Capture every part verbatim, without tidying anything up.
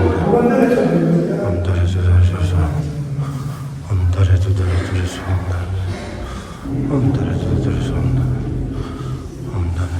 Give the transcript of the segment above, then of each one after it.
Om Tare Sudare Sudare Sudare Sudare Om Tare Sudare Sudare Sudare Om Tare Sudare Sudare Sudare Om Tare Sudare Sudare Sudare Om Tare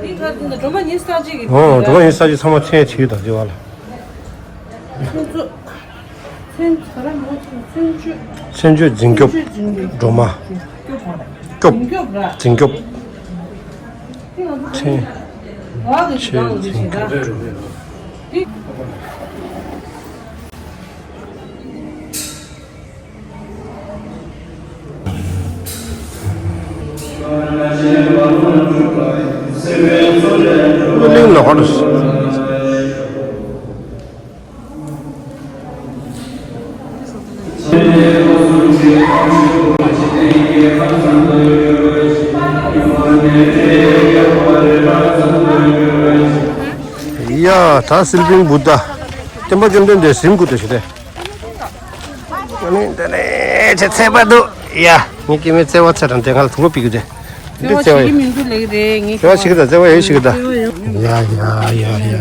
འདི་ག་འདི་ནི་སྒྲོལ་མ་ཉི་ཤུ་རྩ་གཅིག་གི། ཨོ། སྒྲོལ་མ་ཉི་ཤུ་རྩ་གཅིག་ཚང་མ་མཚན་བྲིས་དང་འདི་བ་ལ། མཚན་བརྗོད། མཚན་བརྗོད་འཛིན་སྐྱོབ། མཚན་བརྗོད་འཛིན་སྐྱོབ། སྒྲོལ་མ། སྐྱོབ། འཛིན་སྐྱོབ། མཚན་བརྗོད་འཛིན་སྐྱོབ། སྒྲོལ་མ། གླིང་ལ་ཧོར། ཡ། ད་སིལ་པིང་བུ་དྷ། སྟོན་པ་བཅོམ་ལྡན་འདས་གཟིམ་དགོས་འདུག་ཞུ་དེ། ཨ་ནི་དེ་ནས་ཚེ་ཚེ་བ་འདུག་ཡ། ངའི་སྐྱེ་དམན་བརྩེ་བ་ཚེ་དང་དེ་ང་ལ་དུ་བ་པི་གུ་དེ། འདི་བརྩེ་བ་ཡིན། མི་འདུག་ལེགས་རེད་ངའི་བརྩེ་བ་ཞིག་གི་ད་བརྩེ་བ་ཡོད་ཞིག་གི་ད། ཡ་ཡ་ཡ་ཡ།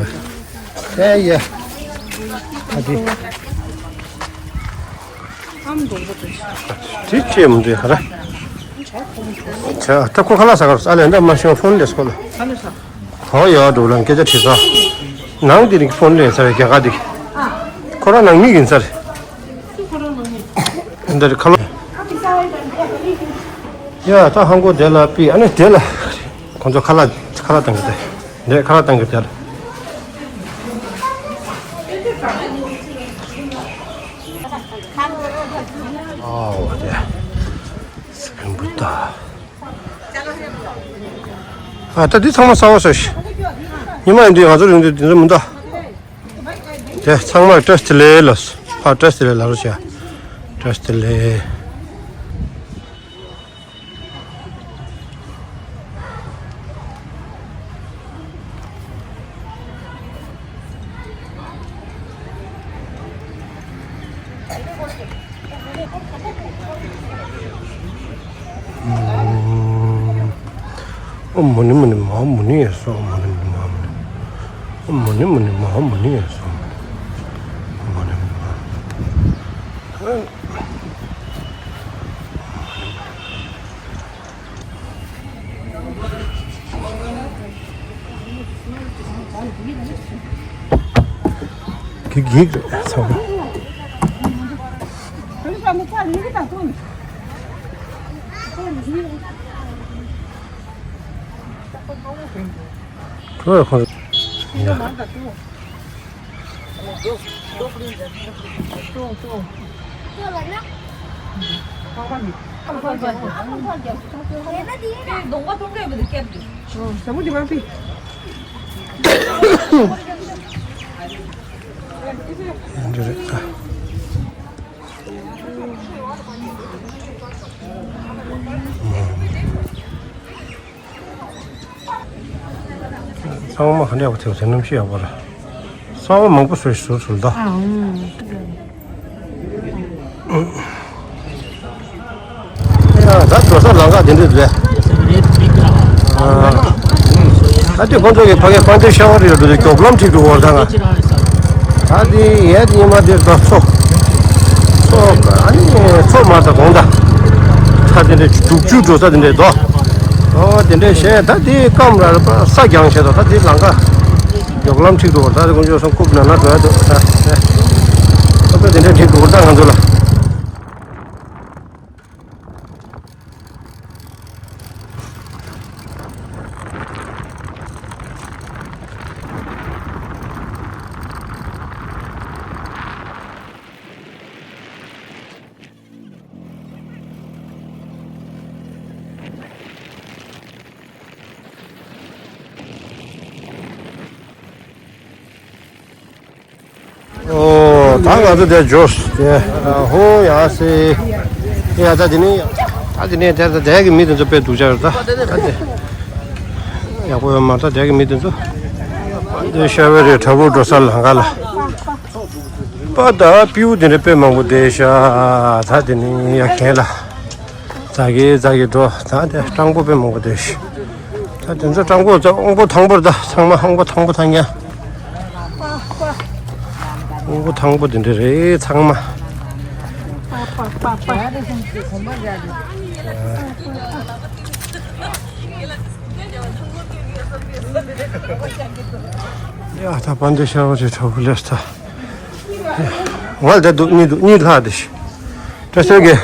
ཨེ་ཡ། ཨ་དེ། ཨམ་འདུག་གོ་དེ། དེ་ཅེས་མི་འདུག་ག་ར། ཆ་ད་ཁོ་ཁ་ལག་ཟ་གར་ཨ་ལས་འདྲ་མ་ཤེས་ཕོན་ལས་སྐོར་ལ། ཧོ་ཡ་འགྲོ་ལ་སྐད་ཆ་དྲིས་ས། ནང་དེ་རིང་ཕོན་ལས་ས་རྒྱ་ག་དེ། ཁོ་རང་ནང་མི་ཡིན་ས་རེད། འདི་རེད་ཁ་ལོ། ཡ་ད་ཧང་གོ་དེ་ལ་པི་ཨ་ནི་དེ་ལ། ཁོང་ཚོ་ཁ་ལག་ཁ་ལག་བཏང་གི་དེ། འདི་ཁ་ལག་བཏང་གི་དེ་ལ། ཨའོ་དེ། སི་པིང་བུ་ད། ཨ་ད་འདི་ཚང་མ་གསར་བ་བཟོས་ཤིག་ཉི་མ་ཡིན་དུས་ང་ཚོ་རིང་དུས་འདི་ཚོ་མི་འདའ། དེ་ཚང་མར་བཀྲ་ཤིས་བདེ་ལེགས་ལ། ཕར་བཀྲ་ཤིས་བདེ་ལེགས་ལབ་རོགས་བྱས། བཀྲ་ཤིས་བདེ་ལེགས། ཨོཾ་མུ་ནི་མུ་ནི་མ་ཧཱ་མུ་ནི་ཡེ་སྭཱ་ཧཱ། ཨོཾ་མུ་ནི་མུ་ནི་མ་ཧཱ་མུ་ནི་ཡེ་སྭཱ་ཧཱ། ཨོཾ་མུ་ནི་མུ་ནི་མ་ཧཱ་མུ་ནི་ཡེ་སྭཱ་ཧཱ། ཨོཾ་མུ་ནི་མུ་ནི་མ་ཧཱ་མུ་ནི་ཡེ་སྭཱ་ཧཱ། གིག་གིག་རེད་ཚང་མ། ཁོ་ཁོ། ཡ། འདི་རེད་ད། གཙང་མ་ག་འདྲ་བ་ཐེབས་ཟེར་གནམ་གཤིས་ཡག་པོ་རེད། གཙང་མ་མང་པོ་བཟོས་ཤིག་ཟུར་ཟུར་ད། ཨ་ཨུམ། ཡ་ད་འགྲོ་ས་ལམ་ཁ་དེ་འདྲ་རེད། ཨ་ད་དེ་ཁོང་ཚོ་གི་ཕ་གི་དཔལ་ལྡན་ཤ་བ་རི་ལ་འགྲོ་དུས་མགྱོགས་ལམ་ཁྲིད་འགྲོ་བར་ད་ང་། ད་དེ་ཡས་ཉི་མ་དེར་ད་ཚོ། ཚོ་ཨ་ནི་ཚོ་མར་ད་གོང་ད། ད་དེ་འདྲ་དྲུག་ཅུ་འགྲོ་ས་དེ་འདྲ་དོ། ཨོ་དེ་འདྲ་བྱས་ད་དེ་སྐམ་ར་ར་པ་ས་རྒྱང་བྱས་དོ། ད་དེ་ལམ་ཁ་མགྱོགས་ལམ་ཁྲིད་འགྲོ་བར་ད་དེ་ཁོང་ཚོ་སོང་རྐུབ་ན་ན་འགྲོ་ཡ་འདུག་ད། ཨོ་ད་དེ་འདྲ་ཁྲིད་འགྲོ་བར་ད་ང་ཚོ་ལ། ཨོ། ད་ང་ཚོ་དེ་འབྱོར་དེ། ཧོ་ཡ་སེ། ཡ་ད་དེ་ནི། ད་དེ་ནི་དེ་ད་དེ་གི་མི་དེ་ཚོ་དཔེ་སྡུག་ཅག་རེད་ད། ད་དེ། ཡག་པོ་ཡོད་མ་རེད་ད་དེ་གི་མི་དེ་ཚོ། དེ་ཤ་བའི་རི་བྲག་ཕུག་འགྲོ་ས་ལམ་ཁ་ལ། པ་ད་སྤྲེའུ་དེ་འདྲ་དཔེ་མང་པོ་བསྡད་ཤག་ད་དེ་ནི་ཡ་གན་ལ། ཛ་གི་ཛ་གི་འགྲོ། ད་དེ་སྤྲང་པོ་དཔེ་མང་པོ་བསྡད་ཤག་ད་དེ་ཚོ་སྤྲང་པོ་ཚོ་དབང་པོ་ཐང་པོ་རེད་ད། ཚང་མ་དབང་པོ་ཐང་པོ་ཐང་ཡ། དབང་པོ་ཐང་པོ་དེ་འདྲ་རེད་ཚང་མ། ཡ་ད་པ་འདི་ཤར་བ་ཞིག་གྲོགས་པོ་ལས་ད། ང་ལ་ད་འདུག་གཉིད་འདུག་གཉིད་ལྷག་དེ་ཤི། བཀྲ་ཤིས་ཀྱི་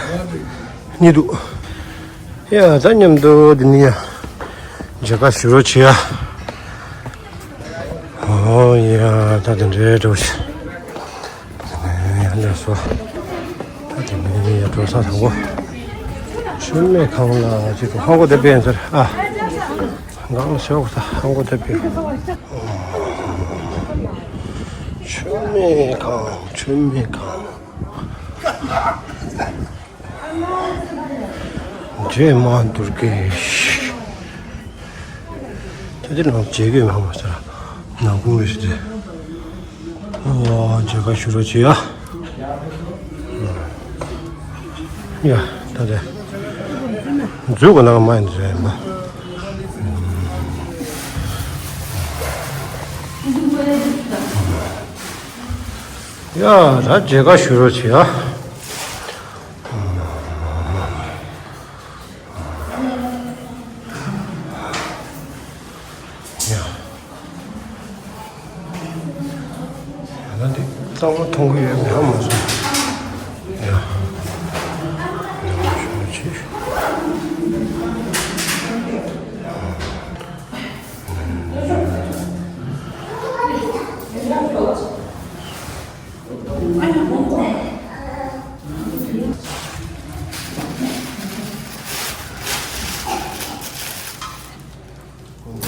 གཉིད་འདུག་ཡ་ད་མཉམ་དུ་འདི་ནི་ཡ། མཇལ་ཁ་ཞུ་རོགས་བྱེད་ཡ། ཨོ་ཡ་ད་དེ་འདྲའི་འགྲོ་ཤི། ཡ་ལས་སོ། ད་དེ་ནི་ཡ་འགྲོ་ས་དང་པོ། མཆོད་མེ་ཁང་ལ་ཅིག་ཧང་གོ་དེ་པན་ཟེར་ཨ། ང་ལ་ཤོག་ས་ཧང་གོ་དེ་པན། མཆོད་མེ་ཁང་མཆོད་མེ་ཁང་། འདྲེ་མ་འདུར་གི། ད་དེ་ནང་མཇལ་གི་མ་མ་ཟེར། ནང་ཁུང་རེ་ཞིག་དེ། ཨོ་མཇལ་ཁ་ཞུ་རོགས་བྱེད་ཡ། ཡ་ད་དེ། འཛུལ་ག་ནང་མ་ཡིན་ཟེར་མ། ཡ་ད་མཇལ་ཁ་ཞུ་རོགས་བྱེད་ཡ། ཡ། ཡ་ད་འདི་རྩ་བ་མཐོང་གི་ཡོད་མེད་ཧ་མ་སོང་། ཡ། ཡ་མ་ཞུ་ཆེ།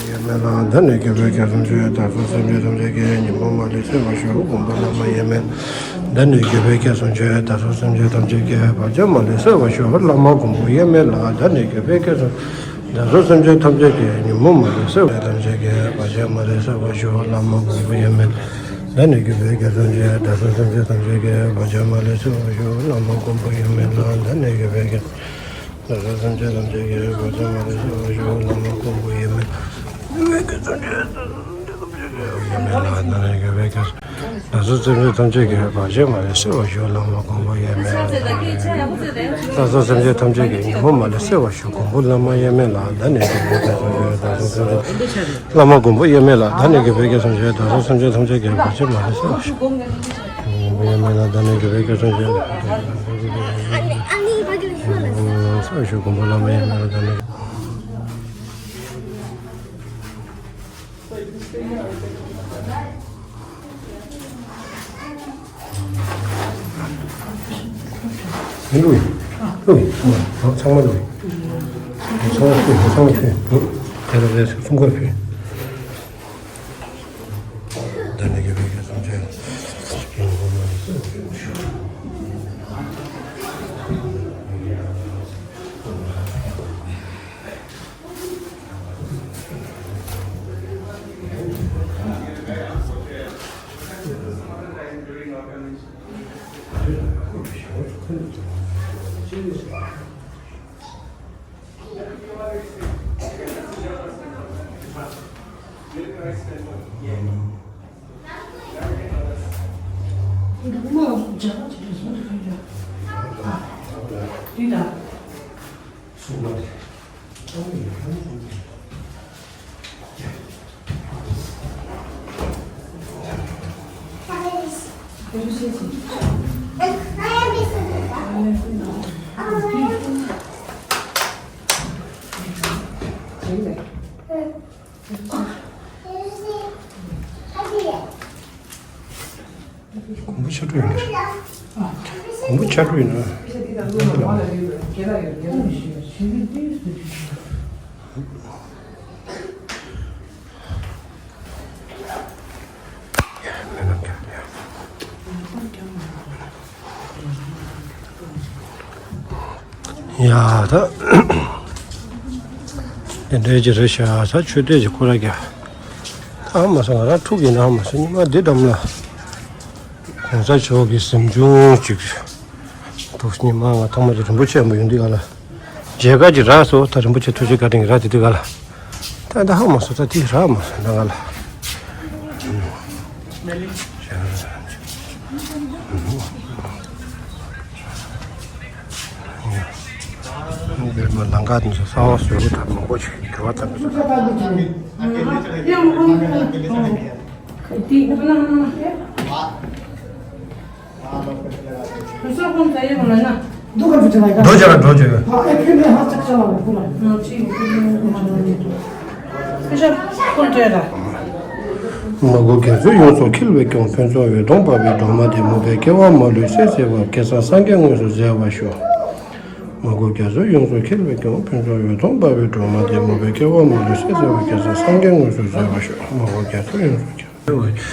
ཡེ་མེད་ལ། ད་ནི་དགེ་བའི་སྐྱབས་སུ་མཆི། བདག་སོགས་སེམས་ཅན་ཐམས་ཅད་ཀྱིས། ཉོན་མོངས་མ་ལུས་སེལ་བར་ཤོག། མགོན་པོ་བླ་མ་ཡེ་མེད། ད་ནི་དགེ་བའི་སྐྱབས་སུ་མཆི། བདག་སོགས་སེམས་ཅན་ཐམས་ཅད་ཀྱིས། བར་ཆད་མ་ལུས་སེལ་བར་ཤོག། བླ་མ་མགོན་པོ་ཡེ་མེད་ལ། ད་ནི་དགེ་བའི་སྐྱབས་སུ། བདག་སོགས་སེམས་ཅན་ཐམས་ཅད་ཀྱིས། ཉོན་མོངས་མ་ལུས་སེལ་བར་ཐམས་ཅད་ཀྱིས། བར་ཆད་མ་ལུས་སེལ་བར་ཤོག། བླ་མ་མགོན་པོ་ཡེ་མེད། ད་ནི་དགེ་བའི་སྐྱབས་སུ་མཆི། བདག་སོགས་སེམས་ཅན་ཐམས་ཅད་ཀྱིས། བར་ཆད་མ་ལུས་སེལ་བར་ཤོག། བླ་མ་མགོན་པོ་ཡེ་མེད་ལ། ད་ནི་དགེ་བའི་སྐྱབས། བདག་སོགས་སེམས་ཅན་ཐམས་ཅད་ཀྱིས། བར་ཆད་མ་ལུས་སེལ་བར་ཤོག། བླ་མ་མགོན་པོ་ཡེ་མེད། ཡ་མེད་ལ་ད་ནི་གི་བེ་ཀ་བདག་སོགས་སེམས་ཅན་ཐམས་ཅད་ཀྱི་བར་ཆད་མ་ལུས་སེལ་བར་ཤོག་བླ་མ་མགོན་པོ་ཡ་མེད་ལ་ད་ནི་གི་བེ་ཀ་བདག་སོགས་སེམས་ཅན་ཐམས་ཅད་ཀྱི་ཉོན་མོངས་མ་ལུས་སེལ་བར་ཤོག་མགོན་པོ་བླ་མ་ཡ་མེད་ལ་ད་ནི་གི་བེ་ཀ་བདག་སོགས་སེམས་ཅན་བླ་མ་མགོན་པོ་ཡ་མེད་ལ་ད་ནི་གི་བེ་ཀ་བདག་སོགས་སེམས་ཅན་ཐམས་ཅད་ཀྱི་བར་ཆད་མ་ལུས་སེལ་བར་ཤོག་མགོན་པོ་ཡ་མེད་ལ་ད་ནི་གི་བེ་ཀ་བདག་སོགས་སེམས་ཅན་སེལ་བར་ཤོག་མགོན་པོ་བླ་མ་ཡ་མེད་ལ་ད་ནི་གི་མི་ལུས། ལུས། ཚང་མ་ལུས། ཚང་མ་ཕུད། ཚང་མ་ཕུད། དེ་ལ་རེས་སུ་གསུང་སྐོར་ཕུད། ད་ནི་ཡོད་པའི་གསུང་ཆོས་ཡོང་སྒོ་མ་ནི་གསུང་ཆོས། དགོངས་པ་ཆ་འགྲོ་ཡིན་ན། དགོངས་པ་ཆ་འགྲོ་ཡིན་ན། ཡ་ད། དེ་འདྲའི་ཅིག་རེད་ཤག་ད་ཆོས་དད་ཀྱི་སྐོར་ར་རྒྱ། ད་ཧ་མ་སོང་ང་རང་ཕྲུག་ཡིན་ན་ཧ་མ་སོང་། ཉི་མ་འདི་འགྲམ་ལ། གོང་ས་མཆོག་གི་གཟིམ་ཆུང་ཅིག་འདུག་ཉི་མ་ང་ཐོག་མ་ཅིག་རིན་པོ་ཆེ་ཡང་མ་ཡོང་དུས་ག་ལ། མཇལ་ཁ་ཅིག་རག་སོང་། ད་རིན་པོ་ཆེ་ཐུགས་རྗེ་བཀའ་དྲིན་གྱིས་རག་དེ་དུས་ག་ལ། ད་ད་ཧ་མ་སོང་། ད་དེ་རག་མ་སོང་ད་ག་ལ། འདིར་མ་ལང་ཀ་དེ་ཚོ་གསང་བ་བཟོས་པ་དང་མང་པོ་ཞིག་འགྱུར་བ་བཏང་གི་འདུག་འགྲོ་བྱ་ལ་འགྲོ་བྱ་ཡོད། མ་གོ་རྒྱ་མཚོ་ཡོངས་སུ་འཁྱིལ་བས་ཀྱང་། ཕུན་ཚོགས་འོད་སྟོང་འབར་བའི་སྒྲོན་མ་དེ། མོས་པའི་སྐྱེ་བ་མ་ལུས་བསྲེགས་བྱས་པ། སྐལ་བཟང་སངས་རྒྱས་དངོས་སུ་མཇལ་བར་ཤོག་མ་གོ་རྒྱ་མཚོ་ཡོངས་སུ་འཁྱིལ་བས་ཀྱང་། ཕུན་ཚོགས་འོད་སྟོང་འབར་བའི་སྒྲོན་མ་དེ། མོས་པའི་སྐྱེ་བ་མ་ལུས་བསྲེགས་བྱས་པ། སྐལ་བཟང་སངས་རྒྱས་དངོས་སུ་མཇལ་བར་ཤོག་མ་གོ་རྒྱ་མཚོ་ཡོངས་སུ་འཁྱིལ།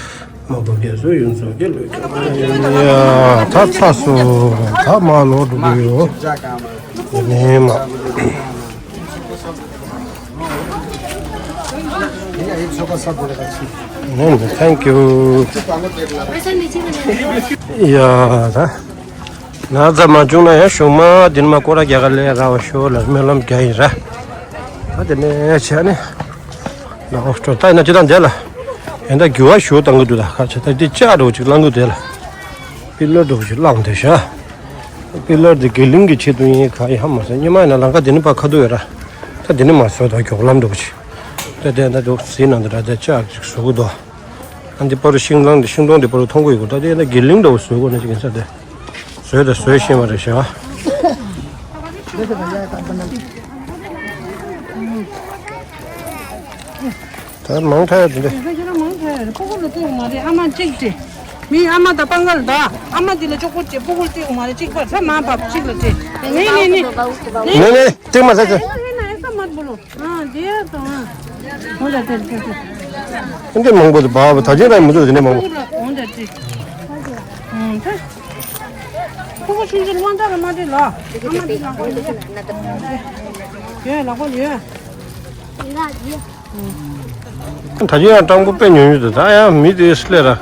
མ་གོ་རྒྱ་མཚོ་ཡོངས་སུ་འཁྱིལ་བས་ཀྱང་། ཡ་ད་ཚ་སོ། ད་མ་ལོག་འགྲོ་གི་ཡོད། ཡིན་ནའི་མ། ནས་ནས་thank you། ཡ་ད། ན་ཚ་མ་བྱུང་ན་ཡང་གཞུག་མ་འདི་ནས་མར་སྐོར་ར་རྒྱག་ག་ལས་རག་པ་ཤོག་ལ་སྨོན་ལམ་རྒྱག་ཡིན་ར། ད་དེ་ནས་བྱས་ནས་ལ་ཨོ་སྤྲོ་ད་ཡིན་ན་ཅི་ད་འདས་ལ་ཡིན་ད་འགྱུར་བ་ཞུ་བཏང་གི་འདུག་ད་ཁ་ཆེ་ད་འདི་ལྕགས་འདྲ་བོ་ཅིག་བླང་གི་འདས་ལ། པི་ལར་འདྲ་བོ་ཅིག་བླངས་འདས་ཤག་པི་ལར་འདི་དགེ་ལྡན་གྱི་ཆེད་དུ་ཡིན་ག་ཡིན་ཧ་མ་སོང་། སྔོན་མ་ཡིན་ན་ལམ་ཁ་འདི་ནས་ཕར་ཁ་ཐུག་ཡོད་ར། ད་འདི་ནས་མར་བཟོས་ད་མགྱོགས་ལམ་འདྲ་བོ་ཅིག་ད་དེ་ད་འདུག་ཟིན་ན་འདི་འདྲ་ད་ལྕགས་ཅིག་བཟོ་གི་འདུག་ཨ་འདི་པར་ཤིང་ལང་འདི་ཤིང་སྡོང་འདི་པར་མཐོང་གི་ཡོད་གི་ད་དེ་ད་དགེ་ལྡན་འདྲ་བོ་བཟོ་དགོས་ན་ཅིག་ཡིན་ས་དེ། བཟོས་དང་བཟོས་ཤེས་པ་རེད་ཤག་ད་མང་ཐལ་ཡ་དེ་འདྲ། ད་ཁྱེད་རང་མང་ཐལ་ཡ་རེད། སྤུ་གུ་ལ་སྟེར་དགོས་མ་རེད། ཨ་མ་གཅིག་སྟེར། མི་ཨ་མ་དང་པང་ཁ་ལ་ད། ཨ་མ་དེ་ལ་ཅོག་པོ་སྟེར། སྤུ་གུ་ལ་སྟེར་དགོས་མ་རེད། གཅིག་པར་ས་མ་བབས་གཅིག་ལ་སྟེར། ནེ་ནེ་ནེ། ནེ་ནེ་སྟེར་མ་ཟ་ཟ། ཨ་དེ་ཡ་དང་ཨ། འོ་ད་སྟེར་སྟེར་སྟེར། འདི་མང་པོ་དེ་བབས་ད་ཅི་ར་མི་འདུག་དེ་ནས་མང་པོ། སྤུ་གུ་ལ་འོ་ད་སྟེར། ཨང་ད། ཁོ་ཁོ་ཆུང་ཆུང་དབང་ཐང་ར་མ་འདྲེ་ལ། ཨ་མ་འདི་ལ་ཁོ་ཡོད། ཡོད་ལ་ཁོ་ཡོད། ད་ཅི་ཡང་སྤྲང་པོ་དཔེ་ཉུང་ཉུང་འདུག་ད་ཡང་མི་དེ་སླེབས་ར།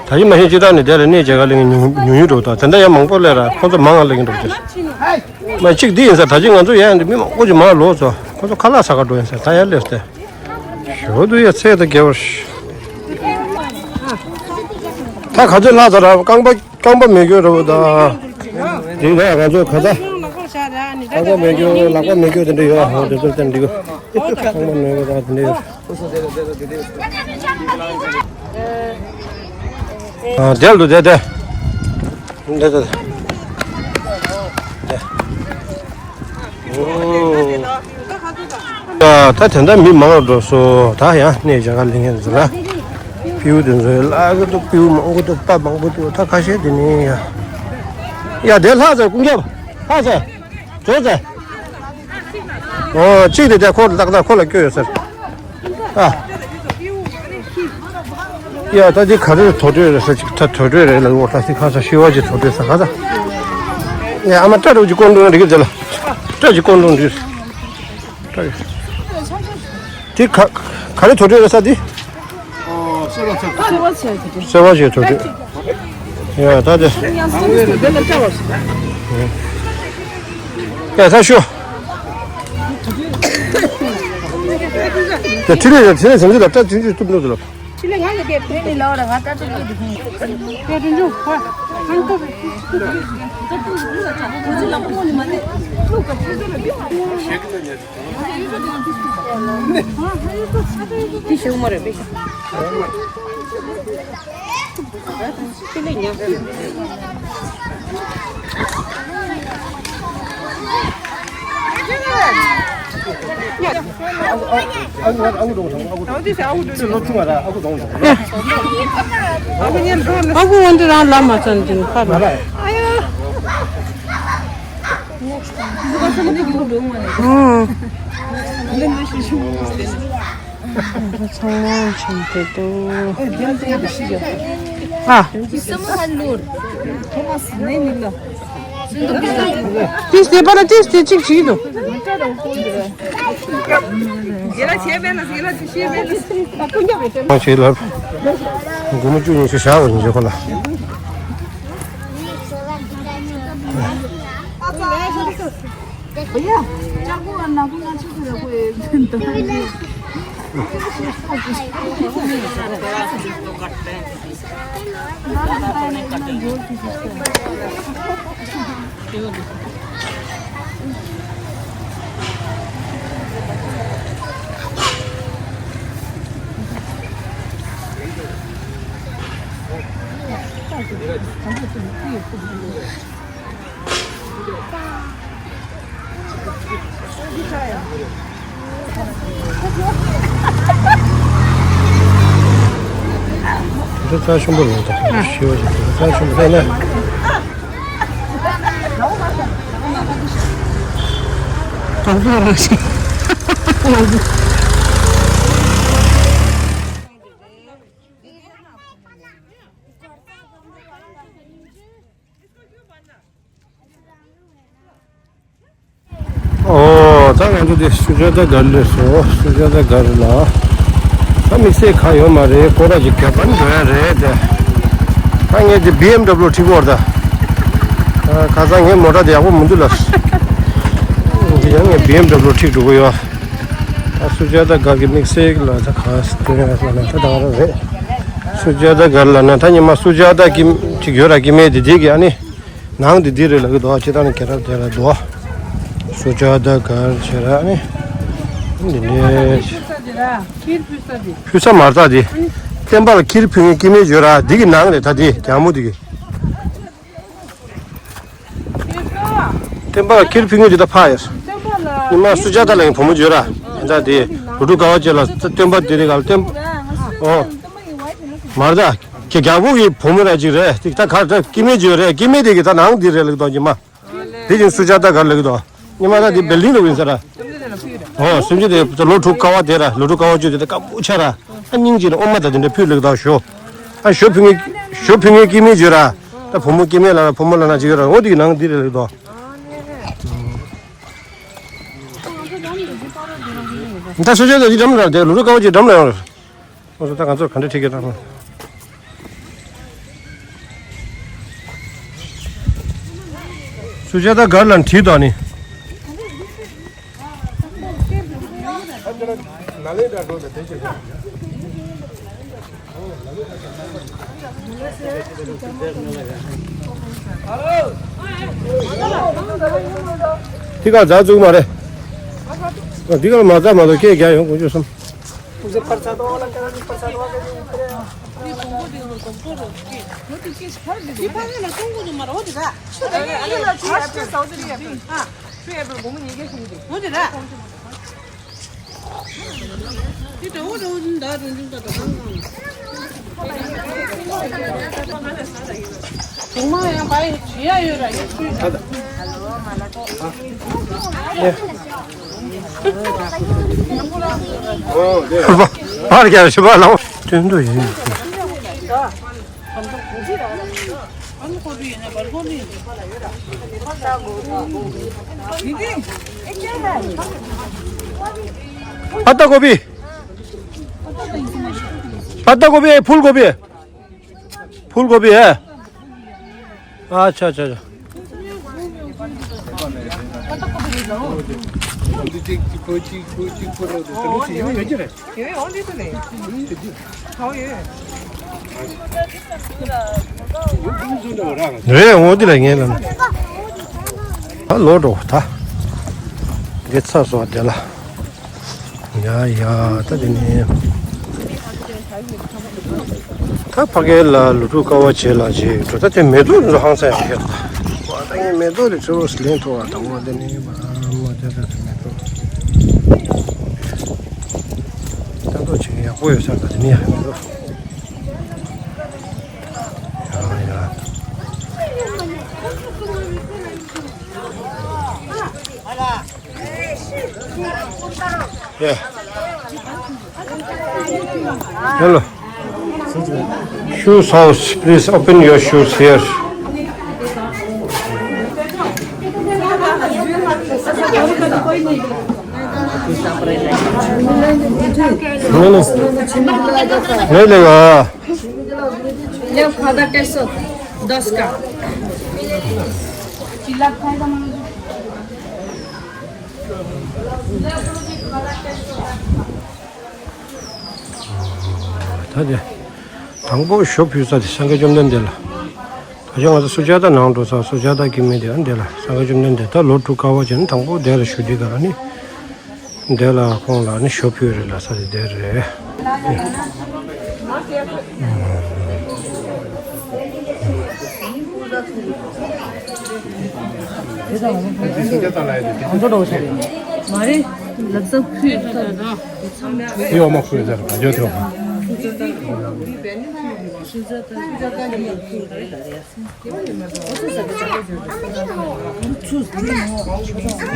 ད་ཅི་མ་ཤེས་ཅི་ད་ནི་དེ་ལ་གནས་བྱེད་ག་ལེ་ཉུང་ཉུང་ཉུང་ཉུང་འགྲོ་ད་དེ་འདྲ་ཡང་མང་པོ་སླེབས་ར། ཁོ་ཚོ་མང་ང་སླེབས་ཀྱི་འགྲོ་ཅི། མ་གཅིག་འདི་ཡིན་ས་ད་ཅི་ང་ཚོ་ཡང་འདི་མི་མང་པོ་ཅིག་མང་ལོག་ཚོ་ཁོ་ཚོ་ཁ་ལག་ཟ་ག་འགྲོ་ཡིན་ས་ད་ཡང་སླེབས་ཏེ། ཞོ་དུ་ཡ་ཚད་དང་རྒྱལ་བར། ད་ག་ཚོད་ལྷག་ཙམ་ར་རྐང་པ་རྐང་པ་མེད་རྒྱུ་ར་བུ་ད། འདི་ལ་ང་ཚོ་ག་ཚ། རྐང་པ་མེད་རྒྱུ་ལག་པ་མེད་རྒྱུ་དེ་འདྲ་ཡོད། ཨ་དེ་ཚོ་དེ་འདྲ་ཡོད། རྐང་པ་མེད་རྒྱུ་ད་དེ་འདྲ་ཡོད། ཨ་དེ་ལ་དེ་དེ་དེ་དེ། ད་དེ་འདྲ་མི་མང་རུ་འགྲོ་སོང་། ད་ཡང་གནས་རྒྱ་གར་ལིང་ངེ་ཟེར་ལ། སྤྲེའུ་དེ་ཚོ་ལ་གི་འདུག་སྤྲེའུ་མང་པོ་འདུག་པ་མང་པོ་འདུག་ད་ཁ་ཤས་དེ་ནི་ཡ། ཡ་དེ་ལྷག་ཙམ་ཀུན་ཁྱབ་ལྷག་ཙམ་བཟོ་ཙམ། ཨོ་གཅིག་དེ་དེ་ཁོ་ལག་ད་ཁོ་ལ་སྐྱོ་ཡོད་ཟེར། ཨ། ཡ་ད་འདི་ག་རེ་དོ་དྲོད་རེད་ས་ཅིག་ད་དོ་དྲོད་རེད་ལ་འོ་ད་སི་ཁ་ས་ཤི་བ་ཅིག་དོ་དྲོད་ས་ག་ད། ཡ་ཨ་མ་སྐྲ་རུ་ཅིག་ཀོན་ཏུང་རིག་གི་ཟེར་ལ། སྐྲ་ཅིག་ཀོན་ཏུང་འདྲི། སྐྲ་ཡོད། དེ་ག་ག་རེ་དོ་དྲོད་རེད་ས་འདི། སེ་བ་ཆེ་དོ་དྲོད། ཡ་ད་དེ། ཡ་ས་ཤོ། ད་ཐི་ལི་ཐི་ལི་སེམས་ཅི་ལ་ད་ཐི་ལི་གཏུབ་ནོ་དུ་ལ། ཨ་ཁུ་ང་འདི་རང་ལ་མ་ཚང་འདི་ཁ་ལ། ཨ། ཚང་མ་ཆེན་པོ་འདུག་ཨ། ཏིས་དེ་པ་ལ་ཏིས་དེ་གཅིག་བྱིས་འདུག་ང་ཆེ་ལབ། སྒོར་མོ་བཅུ་ཉི་ཤུ་བཞག་པ་ཡིན་ཅེ་ཁོ་ལ། འདི་རྩ་ཆེན་པོ་རེད་ད། ཤི་བ་ཞིག་རྩ་ཆེན་པོ་རེད་ན། ད་ལྟ་རང་ཞིག་ཨོ། ད་ང་ཚོ་དེ་སུ་ཇཱ་ཏ་གར་ལ་སླེབས་སོང་། སུ་ཇཱ་ཏ་གར་ལ། ད་དམིགས་བསལ་གང་ཡོད་མ་རེད། སྐོར་ར་ཅིག་རྒྱབ་པ་འགྲོ་ཡ་རེད་དེ། ད་ངས་དེ་བི་ཨེམ་ཌབ་ལུ་ཁྲིད་དགོས་རེད་ད། ཁ་སང་ངའི་མོ་ཊ་དེ་ཡག་པོ་མི་འདུག་ལ། དེ་ཡང་ངས་བི་ཨེམ་ཌབ་ལུ་ཁྲིད་འགྲོ་གི་ཡོད། ད་སུ་ཇཱ་ཏ་གར་གྱི་དམིགས་བསལ་ལ་ད་ག་སྟོན་ཡ་ལ་ན་ད་ད་ག་རང་རེད། སུ་ཇཱ་ཏ་གར་ལ་ན་ད་ཉི་མ་སུ་ཇཱ་ཏ་གི་ཅིག་ཡོད་ར་གི་མེད་དེ་དེ་གི་ཨ་ནི། ནང་འདི་འདི་རེད་ལབ་ཀྱི་འདུག་ཅི་ལྟར་ནས་ཁྱེད་རང་དེ་ལ་འདུག་སུ་ཇཱ་ཏ་གར་བྱེད་ར་ནི། འདི་ནས། ཕུལ་ས་མར་ཐག་འདི། བསྟན་པ་ལ་ཁྱེར་ཕུལ་མཁན་སྐྱེ་དམན་ཡོད་ར་འདི་གི་ནང་རེད་ད་འདི་རྒྱ་མོ་འདི་གི། བསྟན་པ་ལ་ཁྱེར་ཕུལ་མཁན་འདི་ད་ཕ་ཡོད། ཉི་མ་སུ་ཇཱ་ཏ་ལ་ཡང་བུ་མོ་ཡོད་ར། ད་འདི་རུ་ཏྲུ་ཀ་བ་ཅེ་ལ་བསྟན་པ་འདི་རེད་ག་བསྟན་པ། ཨོ། མར་ཐག་ཁྱེད་རྒྱལ་པོ་གི་བུ་མོ་ར་ཅིག་རེད་དེ་ད་ག་ད་སྐྱེ་དམན་ཅིག་ཡོད་རེད་སྐྱེ་དམན་དེ་གི་ད་ནང་འདི་རེད་ལབ་ཀྱི་འདུག་ཉི་མ། དེ་བཞིན་སུ་ཇཱ་ཏ་གར་ལབ་ཀྱི་འདུག་ཉི་མ་ད་དེ་བེར་ལིན་ལ་ཡིན་ས་ར། ཨོ་སུམ་ཅུ་དེ་ལོ་དྲུག་ཀ་བ་དེ་ར་ལོ་དྲུག་ཀ་བ་བཅུ་དེ་ད་དཀར་པོ་ཆ་ར། ཨ་སྙིང་རྗེ་ནས་ཨོ་མ་ད་དེ་འདྲ་ཕུལ་ལབ་ཀྱི་འདུག་ཞོ། ཨ་ཞོ་ཕུལ་མཁན་ཞོ་ཕུལ་མཁན་སྐྱེ་དམན་ཅིག་ཡོད་ར། ད་བུ་མོ་སྐྱེ་དམན་ལ་ར་བུ་མོ་ལ་ན་ཅིག་ཡོད་ར་འོ་དེ་གི་ནང་འདི་རེད་ལབ་ཀྱི་འདུག་ད་སུ་ཇཱ་ཏ་དེ་འགྲམ་ལ་དེ་ལོ་དྲུག་ཀ་བ་ཅིག་འགྲམ་ལ་ཡོང་ར། ཨོ་ད་ང་ཚོ་ག་འདྲ་ཁྲིད་ཀྱི་རེད། སུ་ཇཱ་ཏ་གར་ལ་ཁྲིད་དོ་ནི། དེ་ག་རྫ་བཙུགས་མ་རེད། དེ་ག་མ་རྫ་མ་གཏོགས་སྐད་རྒྱག་ཡོང་དགོས་རྒྱུ་བསམ། པར་རྒྱག་ཞིབ་པ་ལ་སྟོན་དུ་ཡིན། पत्ता गोभी। पत्ता गोभी है, फूल गोभी है। फूल गोभी है। अच्छा, अच्छा, अच्छा। རེད། འོ་འདི་ལ་ངས་ལ་ད་ལོ་འགྲོ་ད་འདི་ཚར་སོང་། དེ་ལ་ཡ་ཡ་ད་དེ་ནས་ད་ཕ་གི་ལ་ལུ་ཕྲུག་ཀ་བ་བྱེད་ལ་བྱེད་འགྲོ། ད་དེ་མེ་ཏོག་འདི་ཚོ་ཧང་སང་ཡག་གི་རེད། ད་ངས་མེ་ཏོག་དེ་ཚོ་ལེན་ཐུབ་པ་དང་། འོ་དེ་ནས་མ་མ་དེ་ཚོ་མེ་ཏོག་ལྟ་རྟོག་བྱེད་ཀྱི་ཡག་པོ་ཡོད་ས། ད་དེ་ནས་ཡག་མེ་ཏོག Hello. Shoes house, please open your shoes here. No, no. नहीं लेगा। ले, खादा टेसो दस का। ད་དེ་དང་པོ་ཞོ་ཕུལ་ས་དེ་སངས་རྒྱས་བཅོམ་ལྡན་འདས་ལ། ད་ཆ་ང་ཚོ་སུ་ཇཱ་ཏ་ནང་འགྲོ་ས། སུ་ཇཱ་ཏ་གི་མི་དེ་ཨ་འདི་ལ། སངས་རྒྱས་བཅོམ་ལྡན་འདས་ད་ལོ་དྲུག་དཀའ་བ་བྱས་ནས་དང་པོ་དེ་ལ་བཞུགས་དུས་ག་ནི། དེ་ལ་ཁོང་ལ་ནི་ཞོ་ཕུལ་རེད་ལ་ས་དེ་དེ་རེད། མ་རེད། ལབ་ས་ཁུལ་ཡོད་མ་ཁུལ་ཟེར་ག་ཇོ་ཐོ།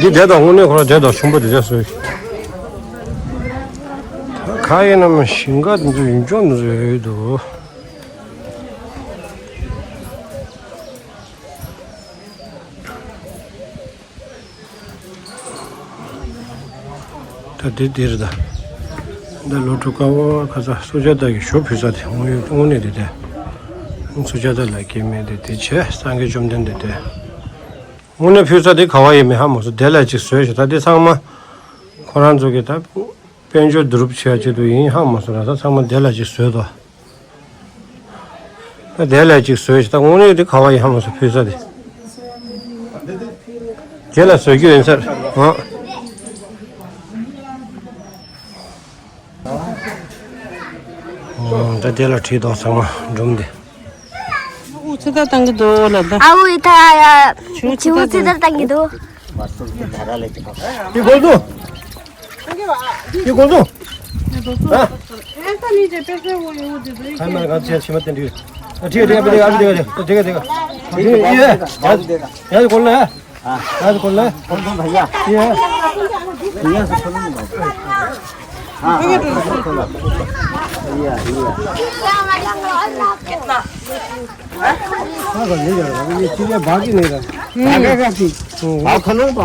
འདི་དེ་དང་དངོས་གནས་ཁོ་རང་དེ་དང་ཆུང་པོ་དེ་ཚོ་སོས། ཁ་ཡེ་ན་མ་ཞིང་ཁ་འདི་ཚོ་ཡུན་ཅོག་འདི་ཚོ་ཡོད་འདུག། ད་དེ་དེ་རེད་ད། འདི་ལོ་དྲུག་དཀའ་བ་ཁ་ས་སུ་ཇཱ་ཏ་གི་ཞོ་ཕུལ་ས་དེ་དངོས་ཡོད་དངོས་གནས་དེ་དེ། སུ་ཇཱ་ཏ་ལ་སྐྱེ་དམན་དེ་དེ་བྱས་སངས་རྒྱས་བཅོམ་ལྡན་འདས་དེ། དངོས་གནས་ཕུལ་ས་དེ་ག་བ་ཡིན་མིན་ཧ་མ་སོང་། དེ་ལ་ཅིག་བཟོས་ཤག། ད་དེ་ཚང་མ་ཁོ་རང་ཚོ་གི་ད་དཔལ་འབྱོར་བསྡུ་རུབ་བྱེད་ཡ་ཆེད་དུ་ཡིན་ཧ་མ་སོང་། ད་ཚང་མ་དེ་ལ་ཅིག་བཟོས་ཏོ། ད་དེ་ལ་ཅིག་བཟོས་ཤག། ད་དངོས་གནས་དེ་ག་བ་ཡིན་ཧ་མ་སོང་ཕུལ་ས་དེ། དེ་ལ་བཟོ་རྒྱུ་ཡིན་ས་རེད། ཨང་། ཨང་། ད་དེ་ལ་བྲིས་དང་ཚང་མ་སྒྲུང་དེ། ཨུ་ཚེ་ད་བཏང་གི་འདུག་ལ་ད། ཨ་ཨུ་ད་ཡ། ཆུ་ཚེ་ད་བཏང་གི་འདུག། དེ་གོ་འདུག། དེ་གོ་འདུག། ཨ། ཁ་མར་གང་བྱས་ཕྱི་མ་བསྟན་དུས། ཨ་ཁྲིད་ཁྲིད་ཁྲིད་ཁྲིད་ཁྲིད་ཁྲིད་ཁྲིད་ཁྲིད། ཡ་ཡ་ཡ་ཁོ་ལ། ཡ་ཁོ་ལ། ཡ། ཡ་ཁོ་ལ། ཁ་ཁ་ལེ་ཡ་ར་ཡ་ཁྱི་ལ་བག་གི་ནི་ར། ཁ་ཁ་ཁ་ཁི། ཨ་ཁ་ལོང་པ།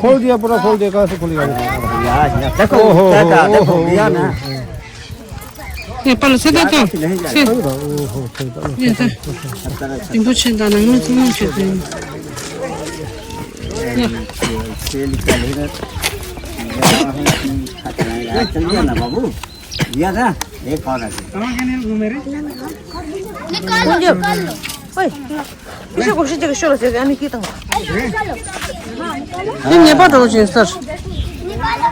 ཁོལ་དེ་པོ་ར་ཁོལ་དེ་ཀ་སུ་ཁོལ་ཡ་ནི། ཡ་ཡ་ད་ཁོ་ད་ད་ད་ཁོ་ཡ་ན། ཨེ་པ་ལ་སེ་ད་ད་སེ། ཡ་ད། རིན་པོ་ཆེ་དང་ནང་མི་ཚང་མ་ཆེ་ཚུལ། ཡ། चल गया ना बाबू, दिया था एक और ऐसे। निकालो, निकालो। ओए, पीछे कोशिश जगह शोर से, यानी की तंग। निकालो, निकालो। ये नेपाल तो चीज सर। निकालो।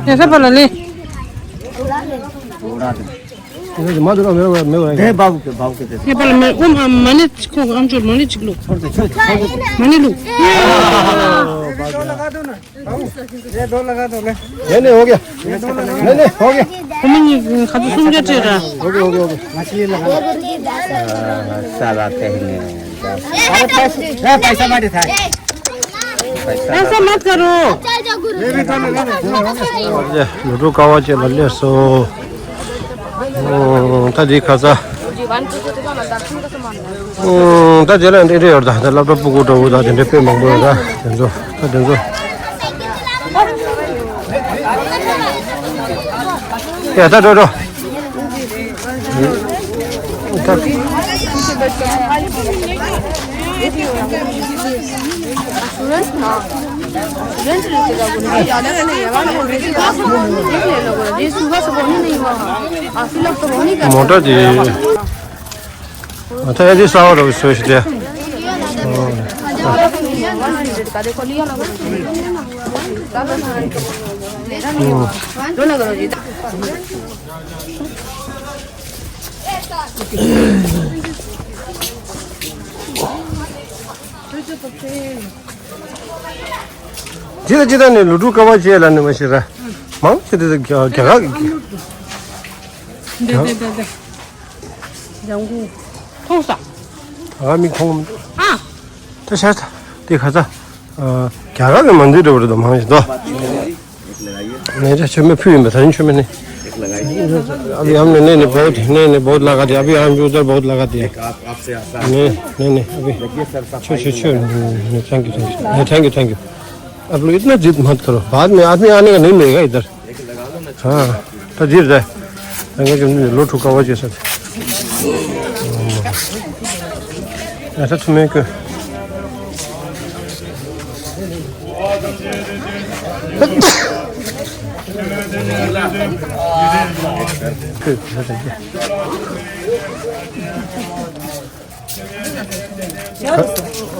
ये सब बोला ले। थोड़ा दे। ये तो मत दो, मेरे को, मेरे को दे बाबू के, बाबू के दे। नेपाल में उम, हम मने को हम जो मने चिकलो। मने लो। ये दो लगा दो, ले। नहीं, नहीं, हो गया। ये दो लगा दो। नहीं, नहीं, हो गया। हम नहीं खाते सुन जाते रहा। हो गया, हो गया, हो गया। मछली लगा दो। साला कहने। अरे पैसा, ए, पैसा मारे था। ऐसा मत करो। ये भी तो लगा दो। लुडो कावा चला ले सो। ད་འདི་ཁ་ས། ད་དེ་ལ་འདི་འདྲ་ཡོད་ད། ད་སློབ་གྲྭ་སྤུ་གུ་འགྲོ་བོ་ད་དེ་འདྲ་དཔེ་མང་པོ་ཡོད་ད། དེ་ཚོ་ད་དེ་ཚོ། ཡ་ད་འགྲོ་འགྲོ། ད། མོ་ཊ་དེ། ད་ཡ་དེ་གསར་པ་རུ་བཟོས་ཤིག་དེ། ཇི་ལྟ་ཇི་ལྟ་ནས་ལུ་ཕྲུག་ཀ་བ་བྱས་ལ་ནི་མ་ཤེས་ར། མང་ཆེ་དེ་རྒྱ་རྒྱ་གར་གི། འདི་འདི་འདི་འདི། ལྗང་གུ། མཐོང་ས། ཨ་མི་ཁོང་། ཨ། ད་ཤ་ཚ། དེ་ཁ་ཚ། རྒྱ་གར་གི་མ་འདི་འདྲ་བོ་རེད་དོ། མང་ཞིག་དོ། नहीं, अच्छा, मैं फिर बता रही हूँ, मैंने। अभी हमने, नहीं, नहीं, बहुत, नहीं, नहीं, बहुत लगा दिया। अभी हम जो उधर बहुत लगा दिया। नहीं, नहीं, नहीं, अभी। छो, छो, छो, नहीं, नहीं, thank you, thank you। नहीं, thank you, thank you। आप लोग इतना जिद मत करो, बाद में आदमी आने का नहीं मिलेगा इधर। हाँ, तो जिद है। Thank you, लो ठुका हुआ जैसा। ऐसा तुम्हें क्यों?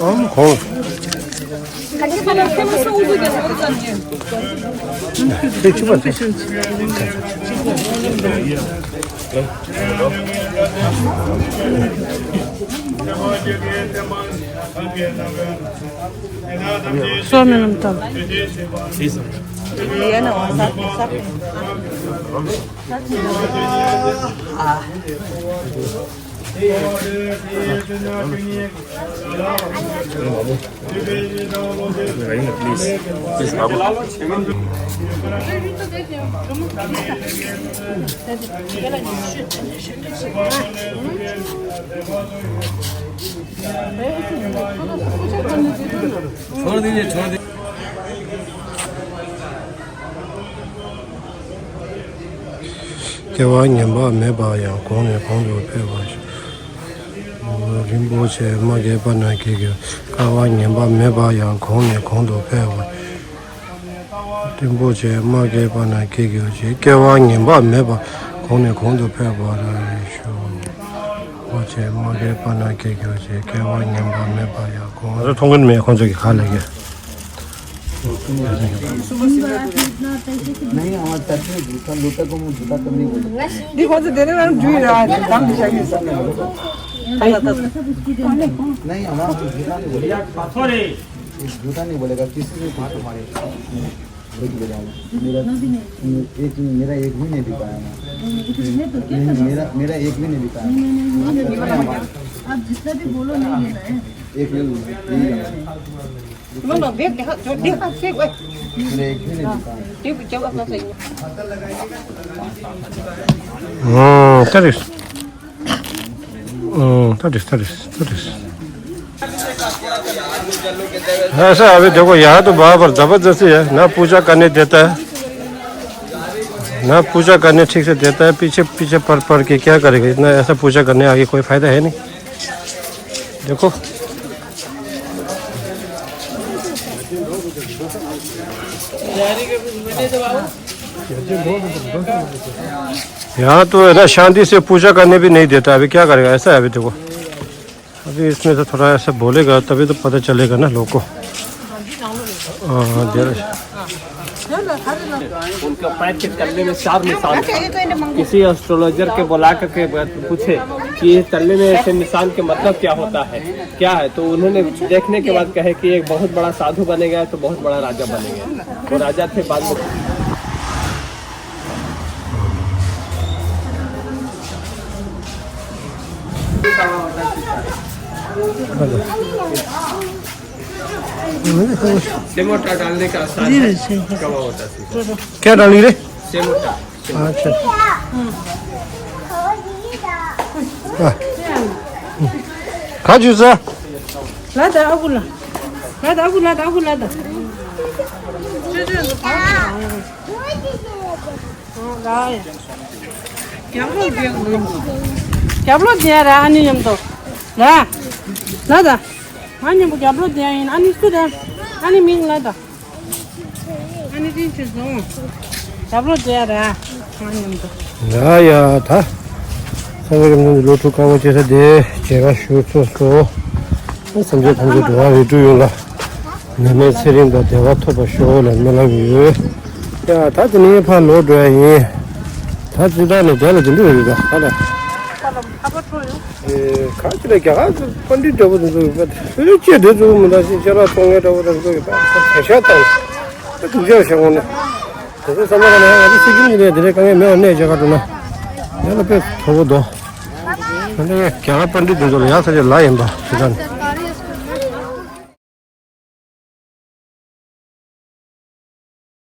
ཨམ་ཁོང་། དེ་ཆུ་བ་ཚོ། སོ་མི་ནམ་དང་། छोड़ दीजिए, छोड़ दीजिए। སྐྱེ་བ་ངན་པ་མེད་པ་ཡང་གོང་ནས་གོང་དུ་འཕེལ་བར་ཤོག་རིན་པོ་ཆེ་མ་སྐྱེས་པ་ན་སྐྱེ་གི། སྐྱེ་བ་ངན་པ་མེད་པ་ཡང་གོང་ནས་གོང་དུ་འཕེལ་བར། རིན་པོ་ཆེ་མ་སྐྱེས་པ་ན་སྐྱེ་གི། སྐྱེ་བ་ངན་པ་མེད་པ་གོང་ནས་གོང་དུ་འཕེལ་བར་ཤོག་རིན་པོ་ཆེ་མ་སྐྱེས་པ་ན་སྐྱེ་གི། སྐྱེ་བ་ངན་པ་མེད་པ་ཡང་གོང་། ང་ཚོ་མཐོང་གི་མེད། ཁོང་ཚོ་གི་ག་ལ་གི། नहीं, हमारे सच में जूता, लोटा को मुझे जूता तो नहीं बोलते। देखो तो देने वाला जुई रहा है, दाम दिशा के हिसाब से। नहीं, हमारा जूता नहीं बोलेगा। जूता नहीं बोलेगा, किसी ने कुछ हमारे। मेरा एक, मेरा एक भी नहीं बिकाया ना। नहीं, मेरा, मेरा एक भी नहीं बिकाया। आप जितना भी बोलो, नहीं लेना है। एक ले लो, यही है। हाँ, तरिस। हाँ, तरिस, तरिस, तरिस। ऐसा अभी देखो, यहाँ तो बराबर जबरदस्ती है ना, पूजा करने देता है ना, पूजा करने ठीक से देता है, पीछे पीछे पड़ पड़ के क्या करेगा, इतना ऐसा पूजा करने आगे कोई फायदा है नहीं। देखो। यहाँ तो है ना, शांति से पूजा करने भी नहीं देता। अभी क्या करेगा, ऐसा है अभी। देखो, अभी इसमें से थोड़ा ऐसा बोलेगा, तभी तो पता चलेगा ना लोगों को। हाँ, जरा। उनका पैर के तले में चार निशान थे। किसी एस्ट्रोलॉजर के बुला करके पूछे कि ये तले में ऐसे निशान के मतलब क्या होता है, क्या है, तो उन्होंने देखने के बाद कहे कि एक बहुत बड़ा साधु बनेगा तो बहुत बड़ा राजा बनेगा। वो राजा थे बाद में। सेमोटा डालने का आसान है। कवा होता है। क्या डाली रे? सेमोटा। अच्छा। हाँ। खा जूस। लादा अगुला। लादा अगुला, लादा अगुला, लादा। རྒྱབ་ལོག་བསྡད་ར། ཨ་ནི་མཉམ་དུ་ར། ལ་ད། ང་མཉམ་པོ་རྒྱབ་ལོག་བསྡད་ཡིན། ཨ་ནི་སུ་ར། ཨ་ནི་མིང་ལ་ད། ཨ་ནི་རིན་ཆེན་བཟང་། རྒྱབ་ལོག་བསྡད་ར། ང་མཉམ་དུ། ཡ་ཡ་ད། སངས་རྒྱས་རིན་པོ་ཆེ་ལོ་དྲུག་དཀའ་བ་སྤྱད་ས་དེ་མཇལ་ཁ་ཞུ་ཚར་སོང་། སངས་རྒྱས་ཐམས་ཅད་འགྲོ་བ་རིགས་དྲུག་ཡོངས་ལ། ནད་མེད་ཚེ་རིང་དང་བདེ་བ་ཐོབ་པར་ཤོག་ལ་སྨོན་ལམ་ཡོད། ཡ་ད་དེ་ནས་ཕར་ལོག་འགྲོ་ཡ་ཡིན། ད་ཅི་ད་ནས་དེ་ལ་དེ་འདྲ་རེད་ད་ད་ལ། ཨེ་ག་ཅི་ལ་རྒྱ་གར་པཎྜི་ཏ་འདྲ་པོ་དེ་ཚོ་ཡོད་པ། ཨེ་ཅི་དེ་ཚོ་མི་འདྲ་ཞིག་ཅ་ལག་བཙོང་མཁན་འདྲ་པོ་དེ་ཚོ་ཡོད་པ། ད་ཤ་སྟག་ད་དུག་ཅག་བཞག་འོང་ན། དེ་ཚོ་བསམ་བློ་ག་ནས་ང་ཚོ་སི་ཀིམ་གྱི་ནས་དེ་འདྲའི་དཀའ་ངལ་མེད་པ་གནས་རྒྱ་གར་འགྲོ་ན། ཡང་ན་དཔེ་དོ་པོ་དོ། ད་ནི་རྒྱ་གར་པཎྜི་ཏ་དེ་ཚོ་ལ་ཡག་ས་ཆ་ལ་ཡིན་པ་ཞིག་ད་ནི།